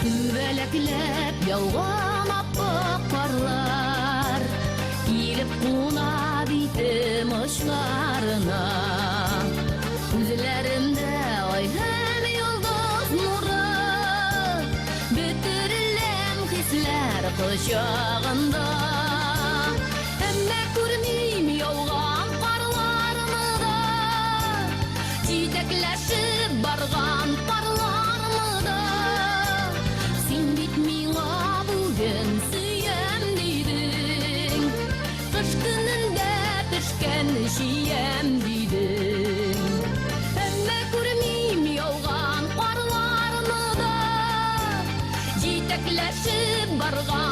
Күбәләкләп яуган ап-ак карлар килеп куна битем очларына. Күзләремдә ай һәм йолдыз нуры, бөтереләм хисләр кочагында. Әмма күрмим яуган карларны да, җитәкләшеп барган парларны да. Син бит миңа бүген сөям дидең, кыш көнендә пешкән чиям дидең. Әмма күрмим яуган карларны да, җитәкләшеп барган.